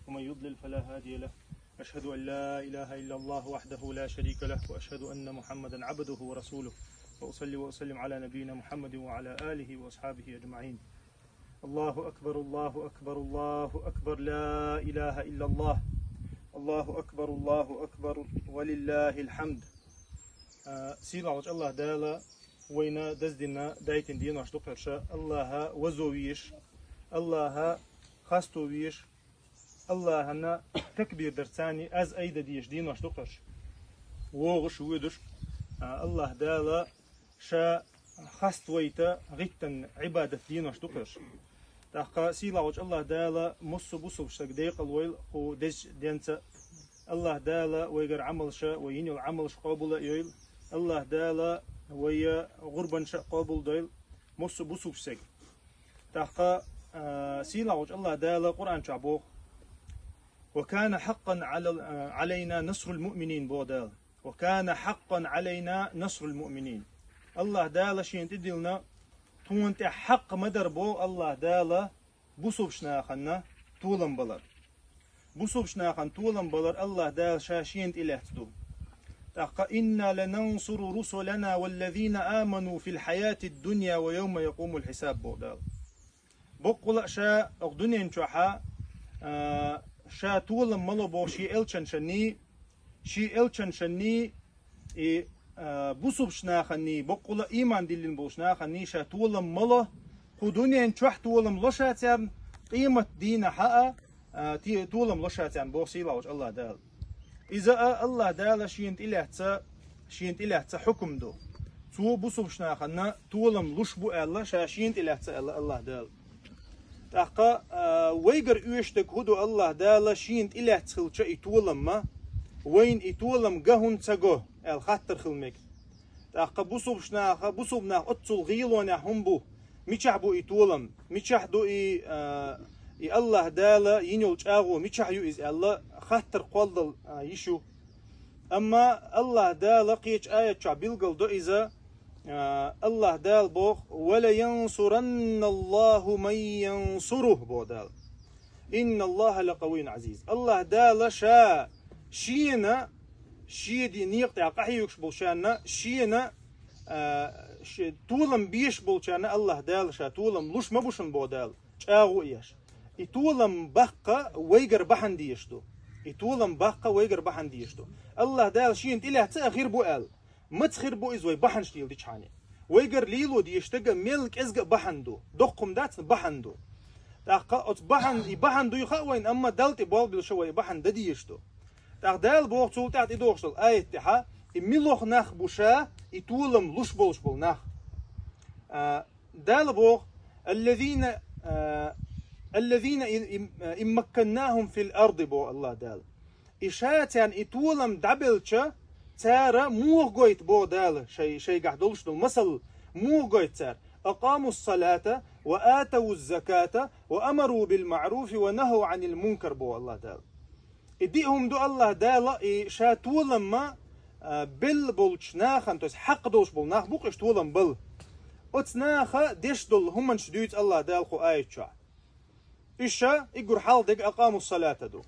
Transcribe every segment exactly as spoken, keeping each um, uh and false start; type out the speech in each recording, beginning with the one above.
ومن يضلل فلا هادي له. أشهد أن لا إله إلا الله وحده لا شريك له، وأشهد أن محمدا عبده ورسوله. وأصلي وأسلم على نبينا محمد وعلى آله وأصحابه أجمعين. الله أكبر، الله أكبر، الله أكبر، لا إله إلا الله. الله أكبر، الله أكبر، ولله الحمد. А, сийлахьчу Аллах Дала вайна даздина дайтина денош ду-кх уьш, Аллаха вазо везаш, Аллаха хасто везаш, Аллахана такбир дарца аз айда дезаш денош ду-кх уьш. ВогӀуш, воьдуш, а, Аллах Дала ша хаставайта гӀиттина Ӏибадат денош ду-кх уьш. ТӀаккха сийлахьчу Аллах Дала массо а бусалба стаг декъал войла кху дезачу денца. Аллах Дала вайгара Ӏамалша, вай йина йолу Ӏамалш къобал а йойла. Аллах Дала вай гӀурбанаш а къобал дойла массо а бусалба стаг. ТӀаккха, а, сийлахьчу Аллах Дала Къуръан чохь боху: «Ва кана хьаккъан Ӏала-, а, Ӏалайна насрул муъминин», боху Дала. «Ва кана хьаккъан Ӏалайна насрул муъминин». Аллах Дала шена тӀедиллина, тхуна тӀехь хьакъ ма дара боху Аллах Дала бусалбачу нахана толам балар. Бусалбачу нахана толам балар Аллах Дала ша шена тӀелаьцна ду. ТӀаккха: «Инна ланансуру русулана валлазина аману фил хьаятид дунья ва явма якъумул хьисаб», боху Дала. Баккъала а ша окху дуьнен чохьа, а, ша толам ма ло боху шен элчанашанний, шен элчанашанний, и, а, бусалбачу наханний, баккъала а ийман диллина болчу наханний ша толам ма ло, кху дуьнен чохь толам ло ша царна, къемат дийнахьа а, а, те-, толам ло ша царна боху сийлахьчу Аллах Дала. Иза а Аллах Дала шена тӀелаьцна, шена тӀелаьцна хьукам ду. Цо бусалбачу нахана толам луш бу аьлла, ша шена тӀелаьцна аьлла Аллах Дала. ТӀаккха, а, вайгара оьшург хӀун ду Аллах Дала шена тӀелаьцна хилча и толам ма, вайна и толам го хӀунда ца го аьлла хаттар хила мега. ТӀаккха бусалбачу наха, бусалба нах оццул гӀелонехь хӀун бу? Мичахь бу и толам? Мичахь ду и, а, и Аллах Дала йина йолу чӀагӀо? Мичахь ю иза аьлла, хаттар кхолладала, а, йиш ю. Амма Аллах Дала кхечу аят чохь билгал до иза, а, Аллах Дала боху: «Ва лаянсуранна Аллаху ман янсуруху», боху Дала. «Инна Аллаха лакъавийюн Ӏазиз». Аллах Дала ша шена, шен ди-, некъа тӀехь къахьоьгуш болчарна, шена, а, ш-, толам беш болчарна Аллах Дала ша толам луш ма бу шуна боху Дала, чӀагӀо а еш. И толам баккха вайгара бахьана дезаш ду. И толам баккха вайгара бахьана дезаш ду. Аллах Дала шена тӀелаьцна а хир бу аьлла. Маца хир бу иза вай бахьанаш леладичхьана? Вайгара лело дезаш дерг а мел кӀезга а бахьана ду. Доккха хӀума дац, бахьана ду. ТӀаккха оцу бахьана, и бахьана дуй хаьа вайна, амма Далла тӀе болх билча вай бахьана дан дезаш ду. ТӀаккха Дала боху цул тӀаьхьа тӀедогӀуш долу аят тӀехь, и муьлха нах бу ша, и толам луш болуш болу нах. А, Дала боху: «Аллазина, а, аллазина ин, ин, ин макканнахум фил арди», боху Аллах Дала. И ша царна и толам дӀабелча, цара муха гойту боху Дала, шай-, шайгахь долуш долу масал муха гойту цара: «Акъамус салата ва атавуз заката ва амару бил маъруфи ва нахау Ӏанил мункар», боху Аллах Дала. И диъ хӀума ду Аллах Дала, и ша толам ма, а, белла болчу нахана, то есть хьакъ долуш болу нах бу-кх уьш толам бала. Оцу наха деш долу хӀуманаш дуьйцу Аллах Дала кху аят чохь. Уьш ша, и гур хьалха дерг акъамус салата ду.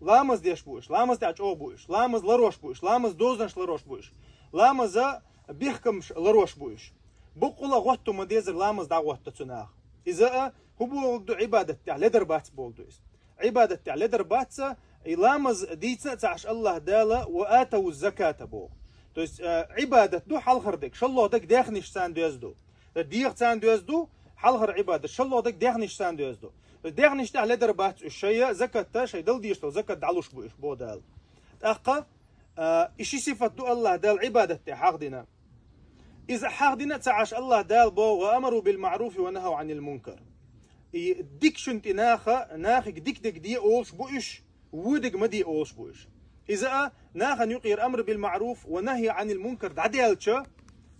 Ламаз деш бу уьш, ламаз тӀехь чӀогӀа бу уьш, ламаз ларош бу уьш, ламаз дозанаш ларош бу уьш, ламаза бехкамаш ларош бу уьш. Баккъала а гӀотто ма дезара ламаз дӀагӀотта цу наха. Иза а хӀун бохург ду, Ӏибадат тӀехь ледар бац бохург ду иза. Ӏибадат тӀехь ледар бац, и ламаз дийцина а ца Ӏаш Аллах Дала ва атавуз заката боху. То есть, э, Ӏибадат ду хьалхара дерг, шолгӀа дерг дехнаш царна доьзна ду. ДегӀ царна доьзна ду, хьалхара Ӏибадат, шолгӀа дерг дехнаш царна доьзна ду. ДегӀнаш тӀехь ледар бац уьш, шайа закатта, шай дала дезаш долу закат дӀалуш бу уьш, боху Дала. ТӀаккха, а, и ши сифат ду Аллах Дала Ӏибадат тӀехь хьахдина. Иза хьахдина а ца Ӏаш Аллах Дала боху: «Ва амару бил маъруфи ва нахау Ӏанил мункар». И дика шуна тӀе наха, нахиг дика дерг де олуш бу уьш, вон дерг ма де олуш бу уьш. Иза а, нахана юкъера амр бил маъруф ва нахьи Ӏанил мункар дӀадаьлча,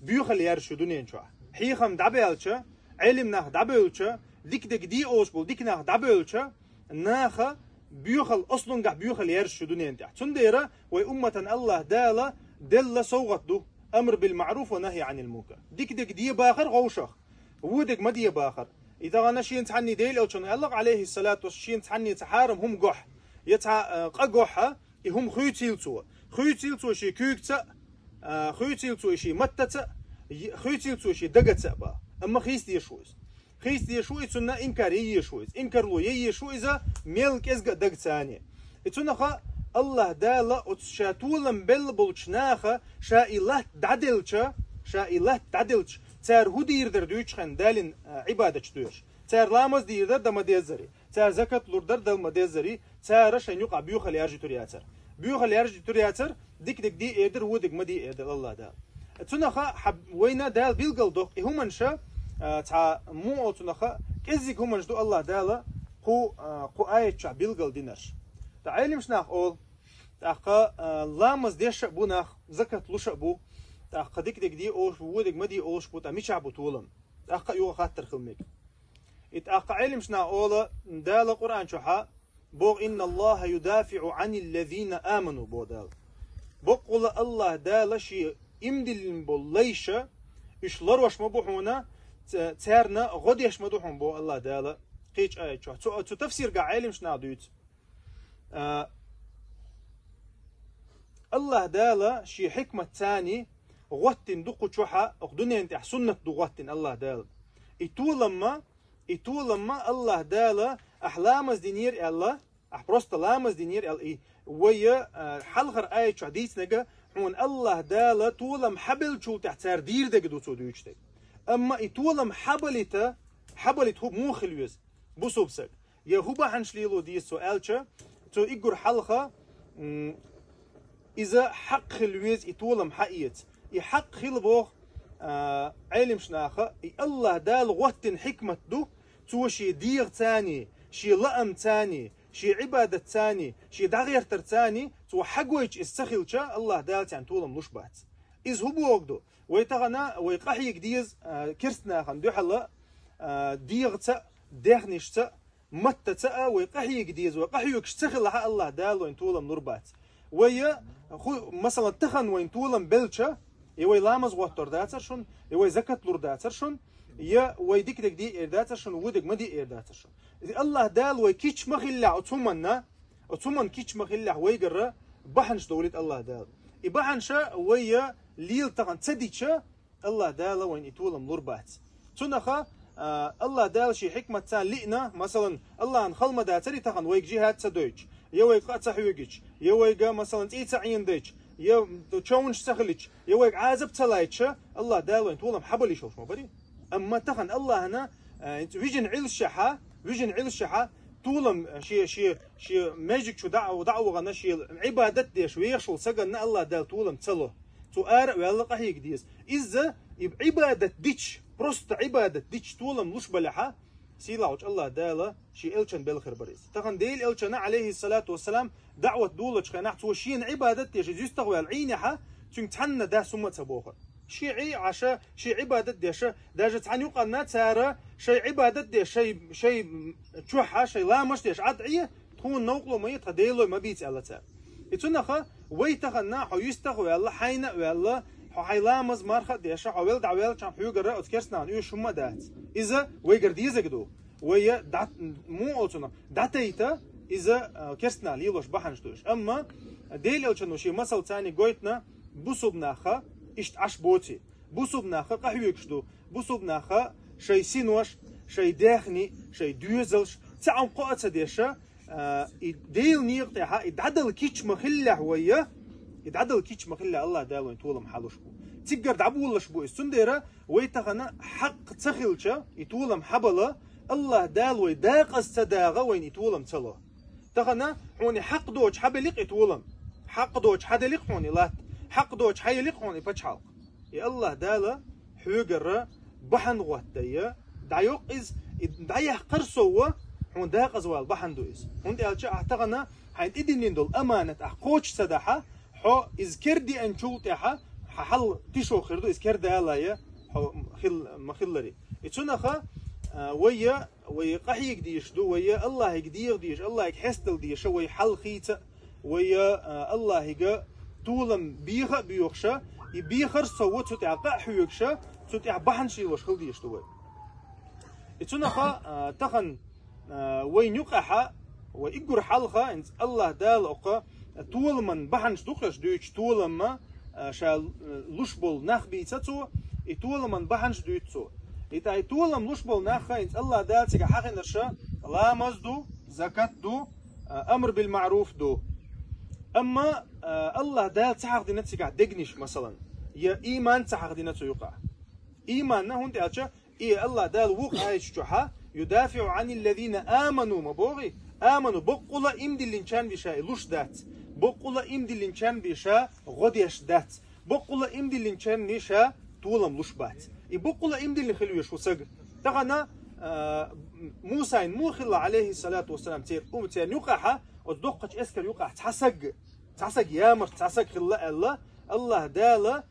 боьхалла яьржа шу дуьнен чохь. Хьехам дӀабаьлча, Ӏелим нах дӀабевлча, дика дерг де олуш болу дика нах дӀабевлча, наха боьхалла, ослунгахь боьхалла яьржа шу дуьнен тӀехь. Цундела вай умматан Аллах Дала делла совгӀат ду: амр бил маъруф ва нахьи Ӏанил мункар. Дика дерг де бахар вовшах, вон дерг ма де бахар. И тахана шена цхьанний Делан элчано аьлла-кх, Ӏалайхиссалату вассалам, шена цхьаннеца хьарам хӀума гохь, Я цхьа, а, къа гохьа, и хӀума хуьйцийла цо. Хуьйцийла цо ший куьйгаца а, а, хуьйцийла цо ший маттаца а, е-, хуьйцийла цо ший дагаца а ба. Амма хийца дезаш ву иза. Хийца дезаш ву иза, цунна инкар е езаш ву иза. Инкарло е езаш ву иза, мел кӀезига а дагацани. И цунах Аллахь Дала оцу ша толам белла болчу наха ша и латта дӀаделча, ша и латта дӀаделча, цара хӀун дийр дара дуьйцучу хенна Далин, а, Ӏибадаташ доьшу. Цара ламаз дийр дара дан ма деззара. Цара закат лур дара дан ма деззара. Цара шайн юкъахь боьхал яржуьйтур яцара. Боьхал яржуьйтур яцара, дика-дика де эр дара, вон дика ма де эр дара Аллахь Дала. Цунах хьа-, вайна Дала билгал доккху и хӀуманаш, а, цхьа муха оцунах кӀеззиг хӀуманаш ду Аллахь Дала кху, а, кху аят чохь билгал динарш. ТӀаккха Ӏеламаш нах олу, тӀаккха, а, ламаз деш а бу нах, закат луш а бу, тӀаккха дика-дика де олуш бу, вон дика ма де олуш бу, тӀаккха мичахь бу толам? ТӀаккха а юха хаттар хила мега. И тӀаккха Ӏеламаш нах олу, Дала Къуръан чохьа боху: «Инна Аллаха юдафиӀу Ӏанил лазина аману», боху Дала. Баккъала Аллахь Дала шен имдиллина болу лайша, уьш ларош ма бу хьуна, ц-, царна гӀо деш ма ду хьуна, боху Аллахь Дала кхечу аят чохь. Цу, цу тафсиргахь Ӏеламаш нах дуьйцу. А, Аллахь Дала шен хьикмат цани гӀоттина ду кху чохьа, оха дуьнен тӀехь суннат ду гӀоттина Аллахь Дала. И толамма, и толамма Аллахь Дала, ахь ламаз динера аьлла, ахь просто ламаз динера аьлла, и вай, а, хьалхара аят чохь дийцинарг, хьуна Аллахь Дала толам хьабеллачул тӀехь цара дийр дерг ду цо дуьйцуш дерг. Амма и толам хьабалийта, хьабалийта хӀу муха хила веза? Бусулба саг. Я хӀу бахьанаш лело деза цо аьлча, цо иггур хьалха, м, иза хьакъ хила веза и толам хьаэца. И хьакъ хила боху, а, Ӏеламаш наха, и Аллахь Дала гӀоттина хьикмат ду, цо шен дегӀа цани, шен лаам цани, шен Ӏибадат цани, шен дӀагӀертар цани, цо хьагойчу иза ца хилча, Аллахь Дала царна толам луш бац. Иза хӀу боху ду? Вай тахана, вай къахьега деза, а, керстанахана дуьхьала, а, дегӀаца а, дехнашца а, маттаца а вай къахьега деза, вай къахьоьгуш ца хилахь а Аллахь Дала вайн толам лур бац. Вай, хӀу, масалан, тахана вайн толам белча, я вай ламаз гӀоттор дацар шун, я вай закат лур дацар шун, я вай дика дерг де эр дацар шун, вон дерг ма де эр дацар шун. Аллахь Дала вай кийча ма хиллехь оцу хӀуманна, оцу хӀуманна кийча ма хиллехь вайгара бахьанаш довлийта Аллахь Дала. И бахьанаша вай лела тахана ца дича, Аллахь Дала вайн и толам лур бац. Цунаха, а, Аллахь Дала шен хьикмат царна лиъна, масалан, Аллахьан хала ма дацара и тахана вайга жихӀад ца дойтуш, я вайга къа ца хьоьгуьйтуш, я вайга, масалан, цӀий ца Ӏенадайтуш, я човнаш ца хилийтуш, я вайга Ӏазап ца лайтуша, Аллахь Дала вайн толам хьабала йиш йолуш ма барий. Амма тахана Аллахьана, а, вижина Ӏилшшехьа, вижина Ӏилшшехьа, толам, а, шен, шен, шен маьждиг чу дӀа, дӀа а вахана, шен Ӏибадат деш вехаш волу саганна Аллахь Дала толам ца ло. Цо ара а ваьлла къахьега деза. Иза и Ӏибадат дича, просто Ӏибадат дича толам луш балехьа, сийлахьчу Аллахь Дала шен элчан белхар бара иза. Тахана Делан элчана, Ӏалайхиссалату вассалам, даӀват долучу хенахь, цо шена Ӏибадат деш, иза юьстах ваьлла Ӏийнехьа, цуьнга цхьанна дас хӀумма а ца бохура. Шен Ӏий Ӏаша, шен Ӏибадат деша, даже цхьана юкъанна цара шайн Ӏибадат деш, шайн, шайн чохьа, шайн ламаш деш Ӏад Ӏе, тхуна новкъарло ма е, тхан Делой ма бийца аьлла цара. И цунаха вай тахана, хьо юьстах а ваьлла, хьайна а ваьлла, хьо хьайн ламаз марха а деша, хьо вел дӀавеллачхьана хьоьгара оцу керстанахна оьшуш хӀумма а дац. Иза вайгара дезаг ду. Вай дӀа-, муха оцунах дӀатайта, иза, а, керстанах лелош бахьанаш ду уьш. Амма Делан элчано шен масал царниг гойтина, бусулба наха иштта Ӏаш боций. Бусулба наха къахьоьгуш ду. Бусулба наха шайн синош, шайн даьхни, шайн доьзалш, цхьа Ӏам кхоа а ца деша, а, и Делан некъа тӀехьа, и дӀадала кийча ма хиллехь вай, и дӀадала кийча ма хиллехь Аллахь Дала вайн толам хьалуш бу. Циггара дӀаболалуш бу иза. Цундела вай тахана хьакъ ца хилча, и толам хьабала, Аллахь Дала вай дакъаза ца дагӀа, вайна и толам ца ло. Тахана хьуна хьакъ доцуш хьабеликъ и толам. Хьакъ доцуш хьаделикъ хьуна и латта. Хьакъ доцуш хьаеликъ хьуна и пачхьалкх. И Аллахь Дала хьоьгара бахьана гӀоттайа, дӀайоккху иза, и дӀаяьккхар сов, хьуна дакъаза вала бахьана ду иза. ХӀунда аьлча ахь тахана хьайна тӀедиллина долу аманат ахь кхочуш ца дахьа, хьо иза кердеанчул тӀаьхьа, хьан хьал тишо хир ду, иза кердалая, хьо хил-, ма-хиллари. И цунаха, а, вай Вай къахьега дезаш ду, вай Аллахьига дегӀа дезаш, Аллахьига хьестадала дезаш, вай хьал хийца, вай, а, Аллахьига толам беха а боьхуша, и бехар сов, цу тӀехь къа а хьоьгуша, цу тӀехь бахьанаш лелош хила дезаш ду вай. И цунаха, а, тахана, а, вайна юкъахьа Ва иггур хьалха, инц Аллах Дала окха, толаман бахьанаш дукхаш дуйч, толамма, а, ша, э, луш бол нах бийца цо, и толаман бахьанаш дуйц цо. И тай толам луш бол наха, инц Аллах Дала цига хьахинаша, ламаз ду, закат ду, а, амр бил маъруф ду. Амма, а, Аллах Дала ца хьахдина цига дегниш, масалан. Я иман ца хьахдина цо юкъа. Иман на хунт алча, и Аллах Дала вук айч чуха, юдафиу ани ллазина аману ма богъи, аману боккъула имдиллинчан виша и луш дац, боккъула имдиллинчан виша гъодеш дац, боккъула имдиллинчан виша толам луш бац. И боккъула имдиллин хилвеш ву саг. Тахана, а, Мусайн мухилла алейхи салату вассалам цер, ум цер юкъаха, оц доккъач эскар юкъах цасаг, цасаг ямарт, цасаг хилла Алла, Аллах Дала,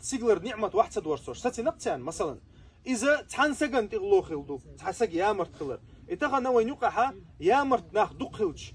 сиглар ниъмат вахца дворцош, сацинакъ цян, масалан. Иза цхьан саган тӀигъло хил ду, цхьа саг ямарт хилар. И тахана вайн юкъаха ямарт нах дукх хилч,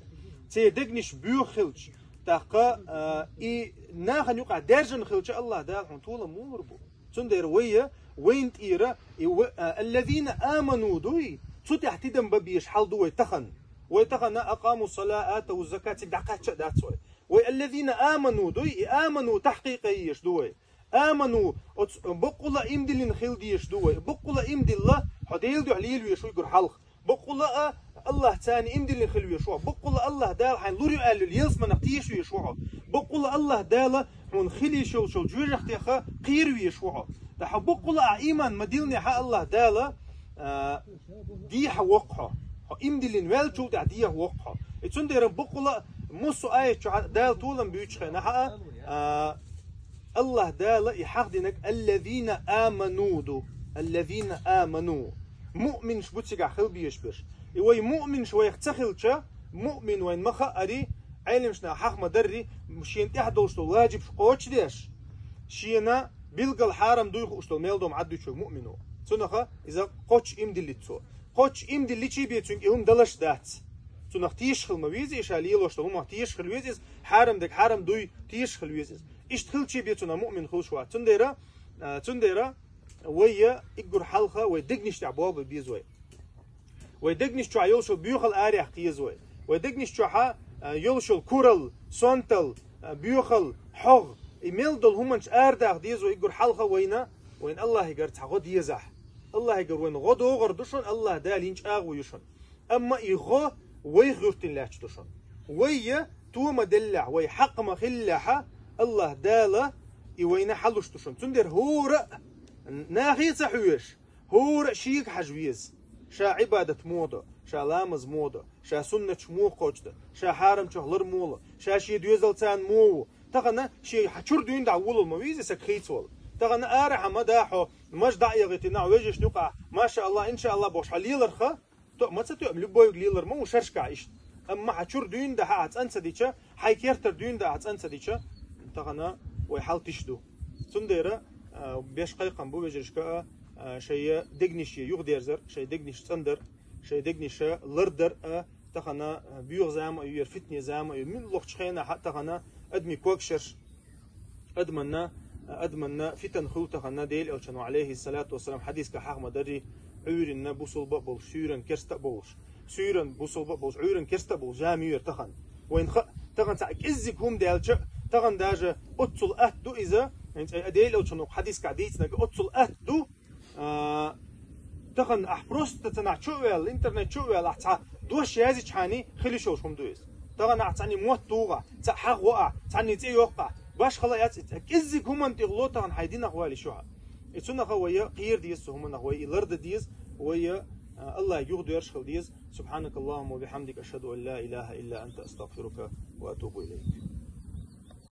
це дегниш буьх хилч, тахка, а, и нахан юкъа держан хилча Аллах Дала хун тула мулур бу. Цундер вайя, вайн тӀира, и ва-, а, аллазина аману дуй, цу тӀехь тидам ба беш хьал ду вай тахан. Вай тахана акъаму сала, атау закат, циг дакъача дац вай. Вай аллазина аману дуй, и аману тахкъикъ еш ду вай. Аману, оц боккъула имдилин хил деш ду вай. Боккъула имдилла, хьо Дел дуьхьа лил веш вуй гур хьалх. Боккъула а, Аллах цани имдилин хил веш ву. Боккъула Аллах Дала хьайн лур ю аьллил елсманах теш веш ву. Боккъула Аллах Дала хьун хили шул шул жуьжах теха кхир веш ву. Да хьо боккъула а иман ма дилне хьа Аллах Дала, а, дийхьа воккхо. Хьо имдилин ваьлчул тӀехь дийхьа воккхо. И цундера букъула муссу аят чу хьа-, Дала толам буьйчу хена хьа, а, Аллах Дала и хьахдинаг аллазина аману ду. Аллазина аману. Муъминш бу цигахь хил беш берш. И вай муъминш вайх ца хилча, муъмин вайн ма хаари, Ӏелимшна хьахма дарри, шен тӀехь долуш долу ваджибш кхочу деш, шена билггал хьарам дуй хууш долу мел дом Ӏаддуьйчуьг муъмино. Цунаха иза кхочу имдиллиц цо. Кхочу имдилличий бен цуьнга и хӀума далаш дац. Цунах тийша хила ма веза, и ша лелош долу хӀумах тийша хила веза иза, хьарам дег хьарам дуй, тийша хила веза иза. Иштта хилчий бен цунах муъмин хуьлуш вац. Цундера, а, цундера вайя иггур хьалха вай дегнаш тӀехь болба беза вай. Вай дегнаш чохь йолуш йолу боьхал арех кхеза вай. Вай дегнаш чохьа, а, йолуш йолу курал, сонтал, а, боьхал, хьогӀ, и мел долу хӀуманаш арадаха деза вай, иггур хьалха вайна, вайн Аллахьигара цхьа гӀо дезахь. Аллахьигара вайна гӀо догӀар ду шуна, Аллах Дала йин чӀагӀо ю шуна. Амма и гӀо вайх юьртин лаьтташ ду шуна. Вайя тома деллехь, вай хьакъ ма хиллехьа, Аллах Дала и вайна хьалуш ду шуна. Цундера хӀора а нахе ца хьоьжуш, хӀора а шега хьажа веза. Ша Ӏибадат муха до, ша ламаз муха до, ша суннаташ муха кхочу до, ша хьарамчух лар муха ло, ша шен доьзал царна муха ву. Тахана шен хьан чур дуьйна дӀа вулал ма вийзи саг хийцавала. Тахана ара хьан ма дахьо, маж дӀа а ягӀитина, вежаш юкъа, маша Аллах, инша Аллах, бохуш хьан леларха, то ма ца тоьам, любовь лелар ма ву шаршкахь иштта. Амма хьан чур дуьйна да хьан цӀан ца дича, хьайн кертар дуьйна да хьан цӀан ца дича, тахана вай хьал тиш ду. Цундера, а, беш кхайкхам бу вежаршка а, а, шайя дегнаш юхадерзар, шай дегнаш цӀандар, шай дегнаша лардар а, тахана, а, боьха зама а ю, яра фитне зама а ю, мин лохчу хенахь а тахана адми когшарш, адаманна, а, адаманна фитан хуьлу тахана Дела Элчано, алейхи салату вассалам, хьадиска хьахма дарри, Ӏуьйранна бусулба а болуш, суьйран керста а болуш, суьйран бусулба а болуш, Ӏуьйран керста а болуш, жа муьйр тахана. Вайн ха-, тахана цхьа кӀеззиг хӀума даьлча, тахана даже оццул атта ду иза, хӀинца Дела Элчано хьадискахь дийцинарг оццул атта ду, а, тахана ахь просто цанахь чу а ваьлла, интернет чу а ваьлла, ахь цхьа дош язичхьани хилиш йолуш хӀума ду иза. Тахана ахь цхьаьний мотт тухахь, цхьа хьагӀ ваахь, цхьаьний цӀе йоккхахь, баш хала яц, кӀеззиг хӀуманна тӀехула тахана хьайн динах валиш ю хьан. И цунах вай кхера деза цу хӀуманах, вай и ларда деза, вай, а, Аллахьига юхадоьрзуш хила деза. سبحانك اللهم وبحمدك، أشهد أن لا إله إلا أنت، أستغفرك وأتوب إليك.